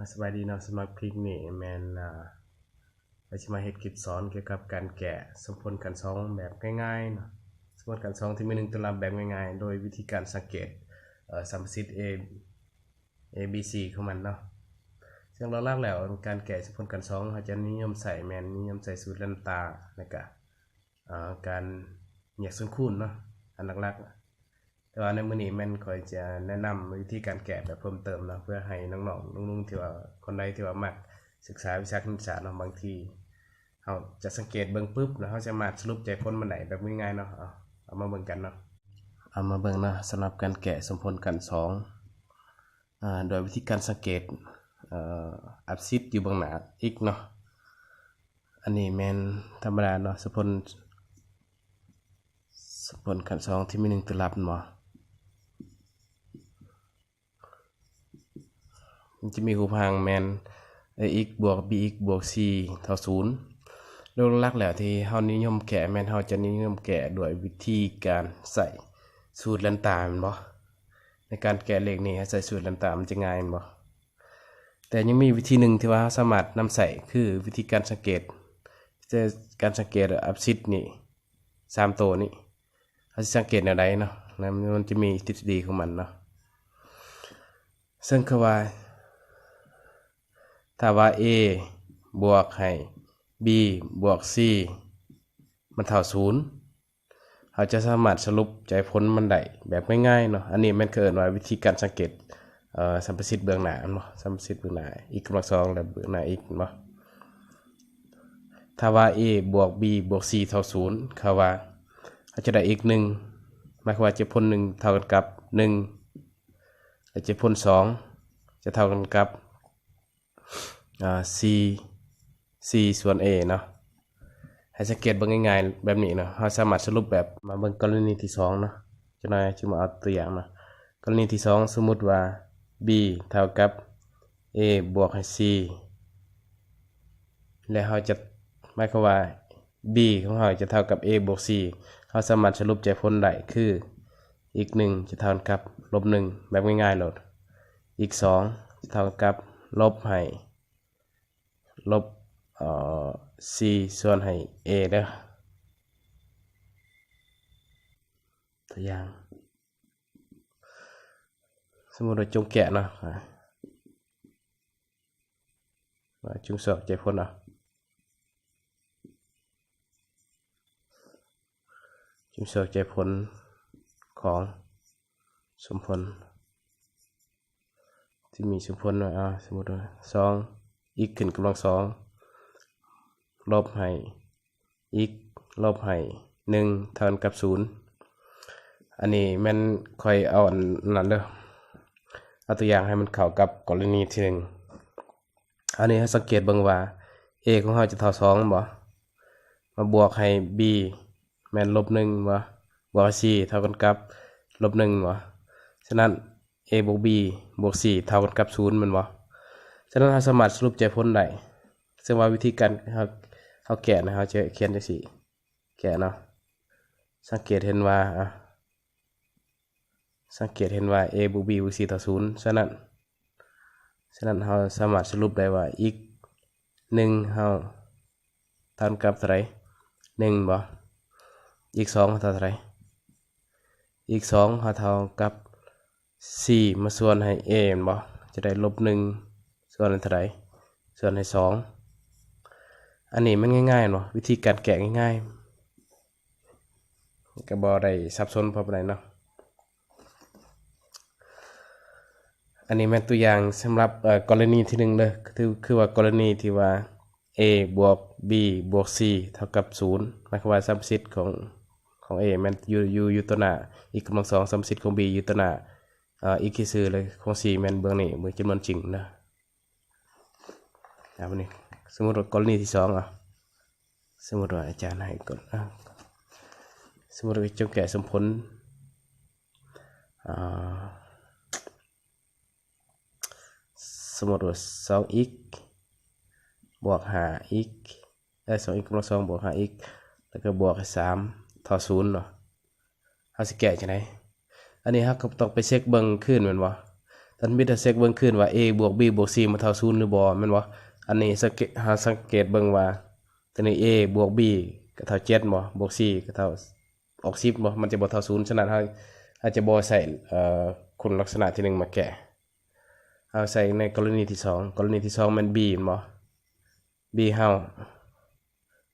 ສະບາຍດີເນາະ, ສຳລັບຄລິບນີ້ແມ່ນ ອາ ຂ້ອຍຊິມາເຮັດຄລິບສອນກ່ຽວກັບການແກ້ສົມຜົນຂັ້ນສອງແບບງ່າຍໆເນາະ, ສົມຜົນຂັ້ນສອງທີ່ມີໜຶ່ງຕົວລັບແບບງ່າຍໆ ໂດຍວິທີການສັງເກດ ເອີ ສຳປະສິດ A A B C ຂອງມັນເນາະ. ເຊິ່ງຫຼັກໆແລ້ວການແກ້ສົມຜົນຂັ້ນສອງ ເຮົາຈະນິຍົມໃຊ້ແມ່ນນິຍົມໃຊ້ສູດແລນດາ ແລ້ວກະ ອາ ການແຍກສ່ວນຄູນເນາະ ອັນຫຼັກໆ. ແຕ່ວ່າໃນມື້ນີ້ແມ່ນຂ້ອຍຈະແນະນຳວິທີການແກ້ແບບເພີ່ມເຕີມເນາະ ເພື່ອໃຫ້ນ້ອງໆລຸງໆ ທີ່ວ່າຄົນໃດທີ່ວ່າມັກສຶກສາວິຊາຄະນິດສາດເນາະ, ບາງທີເຮົາຈະສັງເກດເບິ່ງປຶບ ແລ້ວເຮົາສາມາດສະຫຼຸບໃຈຜົນມັນໄດ້ແບບງ່າຍໆເນາະ. ເອົາ ເອົາມາເບິ່ງກັນເນາະ, ເອົາມາເບິ່ງເນາະ. ສຳລັບການແກ້ສົມຜົນຂັ້ນສອງ ອາ ໂດຍວິທີການສັງເກດ ອາ ອັບຊິດຢູ່ເບື້ອງໜ້າ x ເນາະ. ອັນນີ້ແມ່ນທຳມະດາເນາະ, ສົມຜົນ ສົມຜົນຂັ້ນສອງທີ່ມີໜຶ່ງຕົວລັບແມ່ນບໍ່? ມັນຈະມີຮູບຮ່າງແມ່ນ x ບວກ bx ບວກ c ເທົ່າສູນ. ໂດຍຫຼັກໆແລ້ວທີ່ເຮົານິຍົມແກ້ແມ່ນເຮົາຈະນິຍົມແກ້ດ້ວຍວິທີການໃຊ້ສູດແລນດາແມ່ນບໍ່? ໃນການແກ້ເລກນີ້ໃຊ້ສູດແລນດາມັນຈະງ່າຍແມ່ນບໍ່? ແຕ່ຍັງມີວິທີໜຶ່ງທີ່ວ່າເຮົາສາມາດນຳໃຊ້ ຄືວິທີການສັງເກດ ການສັງເກດອັບຊິດນີ້ ສາມໂຕນີ້ ເຮົາຊິສັງເກດແນວໃດເນາະ, ແລ້ວມັນຈະມີທິດສະດີຂອງມັນເນາະ. ເຊິ່ງຄືວ່າ ຖ້າວ່າ a ບວກໃຫ້ b ບວກ c ມັນເທົ່າສູນ ເຮົາຈະສາມາດສະຫຼຸບໃຈຜົນມັນໄດ້ແບບງ່າຍໆເນາະ. ອັນນີ້ແມ່ນເຂົາເອີ້ນວ່າວິທີການສັງເກດ ເອີ ສຳປະສິດເບື້ອງໜ້າແມ່ນບໍ່? ສຳປະສິດເບື້ອງໜ້າ x ກຳລັງສອງ ແລະ ເບື້ອງໜ້າ x ແມ່ນບໍ່? ຖ້າວ່າ a ບວກ b ບວກ c ເທົ່າສູນ ເຂົາວ່າເຮົາຈະໄດ້ x ໜຶ່ງ ໝາຍຄວາມວ່າໃຈຜົນໜຶ່ງເທົ່າກັນກັບໜຶ່ງ ແລະ ໃຈຜົນສອງຈະເທົ່າກັນກັບ ອາ c c ສ່ວນ a ເນາະ. ໃຫ້ສັງເກດເບິ່ງງ່າຍໆແບບນີ້ເນາະ, ເຮົາສາມາດສະຫຼຸບແບບ ມາເບິ່ງກໍລະນີທີສອງເນາະ. ຈັກໜ່ອຍຈະມາເອົາຕົວຢ່າງເນາະ. ກໍລະນີທີສອງ ສົມມຸດວ່າ b ເທົ່າກັບ a ບວກໃຫ້ c ແລະ ເຮົາຈະ ໝາຍຄວາມວ່າ b ຂອງເຮົາຈະເທົ່າກັບ a ບວກ c. ເຮົາສາມາດສະຫຼຸບໃຈຜົນໄດ້ຄື x ໜຶ່ງຈະເທົ່າກັນກັບລົບໜຶ່ງ ແບບງ່າຍໆໂລດ, x ສອງຈະເທົ່າກັນກັບລົບໃຫ້ ລົບ ເອີ c ສ່ວນໃຫ້ a ເດີ. ຕົວຢ່າງ ສົມມຸດວ່າຈົ່ງແກະເນາະ, ອາ ວ່າຈົ່ງຊອກໃຈຜົນເອົາ. ຈຶ່ງຊອກໃຈຜົນຂອງສົມຜົນທີ່ມີສົມຜົນວ່າ ອາ ສົມມຸດວ່າ ສອງ x ຂຶ້ນກຳລັງສອງ ລົບໃຫ້ x ລົບໃຫ້ ໜຶ່ງ ເທົ່າກັນກັບ ສູນ. ອັນນີ້ແມ່ນຂ້ອຍເອົາອັນນັ້ນເດີ, ເອົາຕົວຢ່າງໃຫ້ມັນເຂົ້າກັບກໍລະນີທີໜຶ່ງ. ອັນນີ້ເຮົາສັງເກດເບິ່ງວ່າ a ຂອງເຮົາຈະເທົ່າສອງແມ່ນບໍ່? ມາບວກໃຫ້ b ແມ່ນລົບໜຶ່ງແມ່ນບໍ່? ບວກໃຫ້ c ເທົ່າກັນກັບລົບໜຶ່ງແມ່ນບໍ່? ສະນັ້ນ a ບວກ b ບວກ c ເທົ່າກັນກັບສູນແມ່ນບໍ່? ສະນັ້ນເຮົາສາມາດສະຫຼຸບໃຈຜົນໄດ້. ເຊິ່ງວ່າວິທີການເຮົາ ເຮົາແກ້ນະ ເຮົາຈະຂຽນຈັ່ງຊີ້ ແກ້ເນາະ. ສັງເກດເຫັນວ່າ ອາ ສັງເກດເຫັນວ່າ a ບວກ b ບວກ c ເທົ່າສູນ. ສະນັ້ນ ສະນັ້ນເຮົາສາມາດສະຫຼຸບໄດ້ວ່າ x ໜຶ່ງເຮົາເທົ່າກັບເທົ່າໃດ? ໜຶ່ງບໍ່? x ສອງເທົ່າເທົ່າໃດ? x ສອງເຮົາເທົ່າກັບ c ມາສ່ວນໃຫ້ a ແມ່ນບໍ່? ຈະໄດ້ລົບໜຶ່ງສ່ວນໃຫ້ເທົ່າໃດ? ສ່ວນໃຫ້ສອງ. ອັນນີ້ມັນງ່າຍໆແມ່ນບໍ່? ວິທີການແກ້ງ່າຍໆ ກໍບໍ່ໄດ້ສັບສົນພໍປານໃດເນາະ. ອັນນີ້ແມ່ນຕົວຢ່າງສຳລັບ ເອີ ກໍລະນີທີໜຶ່ງເດີ, ຄື ຄືວ່າກໍລະນີທີ່ວ່າ a ບວກ b ບວກ c ເທົ່າກັບສູນ. ໝາຍຄວາມວ່າສຳປະສິດຂອງ ຂອງ a ແມ່ນຢູ່ ຢູ່ ຢູ່ຕໍ່ໜ້າ x ກຳລັງສອງ, ສຳປະສິດຂອງ b ຢູ່ຕໍ່ໜ້າ ເອີ x ຊື່ໆເລີຍ, ຂອງ c ແມ່ນເບື້ອງນີ້ ເບິ່ງຈຳນວນຈິງເດີ. ເອົາ ບາດນີ້ ສົມມຸດວ່າກໍລະນີທີສອງ ເອົາ ສົມມຸດວ່າອາຈານໃຫ້ກົດ ເອົາ ສົມມຸດວ່າຈົ່ງແກ້ສົມຜົນ ອາ ສົມມຸດວ່າ ສອງ x ບວກ ຫ້າ x ເອີ ສອງ x ກຳລັງສອງ ບວກ ຫ້າ x ແລ້ວກໍບວກໃຫ້ ສາມ ເທົ່າ ສູນ ເນາະ. ເຮົາຊິແກ້ຈັ່ງໃດ? ອັນນີ້ເຮົາກໍຕ້ອງໄປເຊັກເບິ່ງຄືນແມ່ນບໍ່? ແ ຕອນເຮັດ ເຮົາເຊັກເບິ່ງຄືນວ່າ A ບວກ B ບວກ C ມັນເທົ່າສູນຫຼືບໍ່ ແມ່ນບໍ່? ອັນນີ້ສັງເກດ ເຮົາສັງເກດເບິ່ງວ່າ ຕົວນີ້ A ບວກ B ກໍເທົ່າເຈັດບໍ່? ບວກ C ກໍເທົ່າ ອອກສິບບໍ່? ມັນຈະບໍ່ເທົ່າສູນ. ສະນັ້ນເຮົາ ເຮົາຈະບໍ່ໃຊ້ ເອີ ຄຸນລັກສະນະທີໜຶ່ງມາແກ້. ເຮົາໃຊ້ໃນກໍລະນີທີສອງ. ກໍລະນີທີສອງແມ່ນ B ແມ່ນບໍ່? B ເຮົາ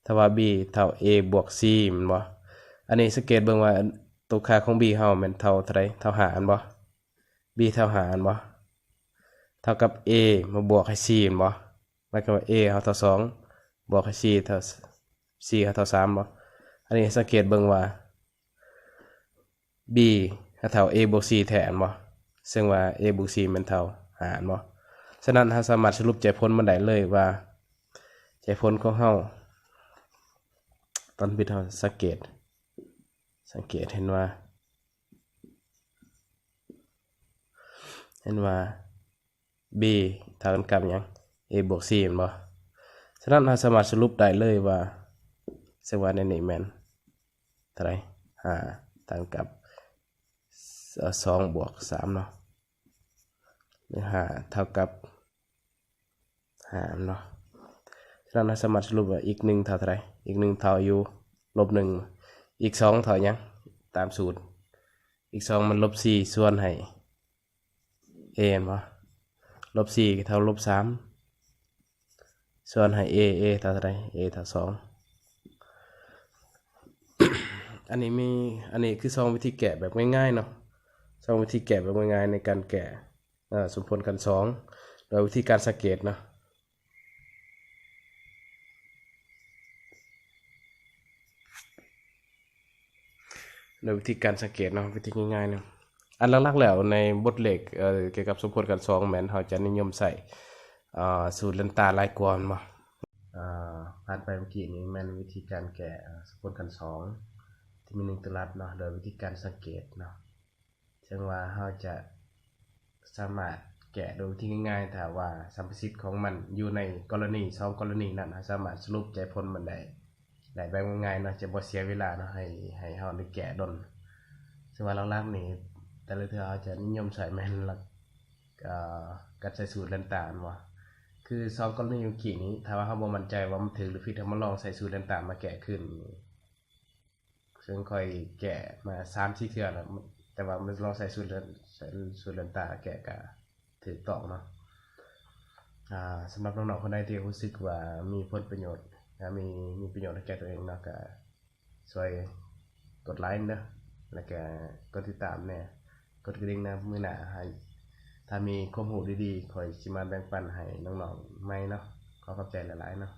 ຖ້າວ່າ B ເທົ່າ A ບວກ C ແມ່ນບໍ່? ອັນນີ້ສັງເກດເບິ່ງວ່າ ຕົວຄ່າຂອງ B ເຮົາແມ່ນເທົ່າເທົ່າໃດ? ເທົ່າຫ້າ ແມ່ນບໍ່? B ເທົ່າຫ້າ ແມ່ນບໍ່? ເທົ່າກັບ A ມາບວກໃຫ້ C ແມ່ນບໍ່? ໝາຍຄວາມວ່າ A ເຮົາເທົ່າສອງ ບວກໃຫ້ C ເທົ່າ C ເຮົາເທົ່າສາມບໍ່? ອັນນີ້ສັງເກດເບິ່ງວ່າ B ເທົ່າ A ບວກ C ແທ້ແມ່ນບໍ່? ເຊິ່ງວ່າ A ບວກ C ແມ່ນເທົ່າຫ້າແມ່ນບໍ່? ສະນັ້ນເຮົາສາມາດສະຫຼຸບໃຈຜົນມັນໄດ້ເລີຍວ່າ ໃຈຜົນຂອງເຮົາ ຕອນເຮັດ ເຮົາສັງເກດ ສັງເກດເຫັນວ່າ ເຫັນວ່າ B ເທົ່າກັນກັບຫຍັງ? A ບວກ C ແມ່ນບໍ່? ສະນັ້ນເຮົາສາມາດສະຫຼຸບໄດ້ເລີຍວ່າ ເຊິ່ງວ່າໃນນີ້ແມ່ນເທົ່າໃດ? ຫ້າ ເທົ່າກັບ ເອີ ສອງບວກສາມເນາະ ຫຼື ຫ້າເທົ່າກັບຫ້າເນາະ. ສະນັ້ນເຮົາສາມາດສະຫຼຸບວ່າອີກໜຶ່ງເທົ່າເທົ່າໃດ? ອີກໜຶ່ງເທົ່າຢູ່ລົບໜຶ່ງ ອີກສອງເທົ່າຫຍັງ? ຕາມສູດ ອີກສອງມັນລົບສີ່ ສ່ວນໃຫ້ A ແມ່ນບໍ່? ລົບສີ່ກໍເທົ່າລົບສາມ ສ່ວນໃຫ້ A A ເທົ່າເທົ່າໃດ? A ເທົ່າສອງ. ອັນນີ້ມີ ອັນນີ້ຄືສອງວິທີແກ້ແບບງ່າຍໆເນາະ ສອງວິທີແກ້ແບບງ່າຍໆໃນການແກ້ ເອີ ສົມຜົນຂັ້ນສອງ ໂດຍວິທີການສັງເກດເນາະ ໂດຍວິທີການສັງເກດເນາະ ວິທີງ່າຍໆເນາະ. ອັນຫຼັກໆແລ້ວໃນບົດເລກ ເອີ ກ່ຽວກັບສົມຜົນຂັ້ນສອງ ແມ່ນເຮົາຈະນິຍົມໃຊ້ ເອີ ສູດແດນຕາຫຼາຍກວ່າແມ່ນບໍ່? ເອີ ຜ່ານໄປເມື່ອກີ້ນີ້ແມ່ນວິທີການແກ້ ເອີ ສົມຜົນຂັ້ນສອງ ທີ່ມີໜຶ່ງຕົວລັດເນາະ ໂດຍວິທີການສັງເກດເນາະ. ເຊິ່ງວ່າເຮົາຈະສາມາດແກ້ໂດຍວິທີງ່າຍໆ ຖ້າວ່າສຳປະສິດຂອງມັນຢູ່ໃນກໍລະນີ ສອງກໍລະນີນັ້ນ ເຮົາສາມາດສະຫຼຸບໃຈຜົນມັນໄດ້ ໄດ້ແບບງ່າຍໆເນາະ ຈະບໍ່ເສຍເວລາເນາະ ໃຫ້ ໃຫ້ເຮົາໄດ້ແກ້ດົນ. ເຊິ່ງວ່າຫຼັກໆນີ້ ແຕ່ລະເທື່ອເຮົາຈະນິຍົມໃຊ້ແມ່ນຫຼັກ ເອີ ການໃຊ້ສູດແດນຕາແມ່ນບໍ່? ຄືສອງກໍລະນີເມື່ອກີ້ນີ້ ຖ້າວ່າເຮົາບໍ່ໝັ້ນໃຈວ່າມັນຖືກຫຼືຜິດ ເຮົາມາລອງໃຊ້ສູດແດນຕາມາແກ້ຄືນ. ເຊິ່ງຂ້ອຍແກ້ມາສາມສີ່ເທື່ອແລ້ວ ແຕ່ວ່າມັນລອງໃຊ້ສູດເດີນ ໃຊ້ສູດເດີນຕາແກ້ກະຖືກຕ້ອງເນາະ. ອາ ສຳລັບນ້ອງໆຄົນໃດທີ່ຮູ້ສຶກວ່າມີຜົນປະໂຫຍດ ອາ ມີ ມີປະໂຫຍດໃຫ້ແກ່ຕົວເອງເນາະ ກະຊ່ວຍກົດໄລເດີ ແລ້ວກະກົດຕິດຕາມແດ່ ກົດກະດິ່ງນຳ. ມື້ໜ້າໃຫ້ ຖ້າມີຄວາມຮູ້ດີໆ ຂ້ອຍຊິມາແບ່ງປັນໃຫ້ນ້ອງໆໃໝ່ເນາະ. ຂໍຂອບໃຈຫຼາຍໆເນາະ.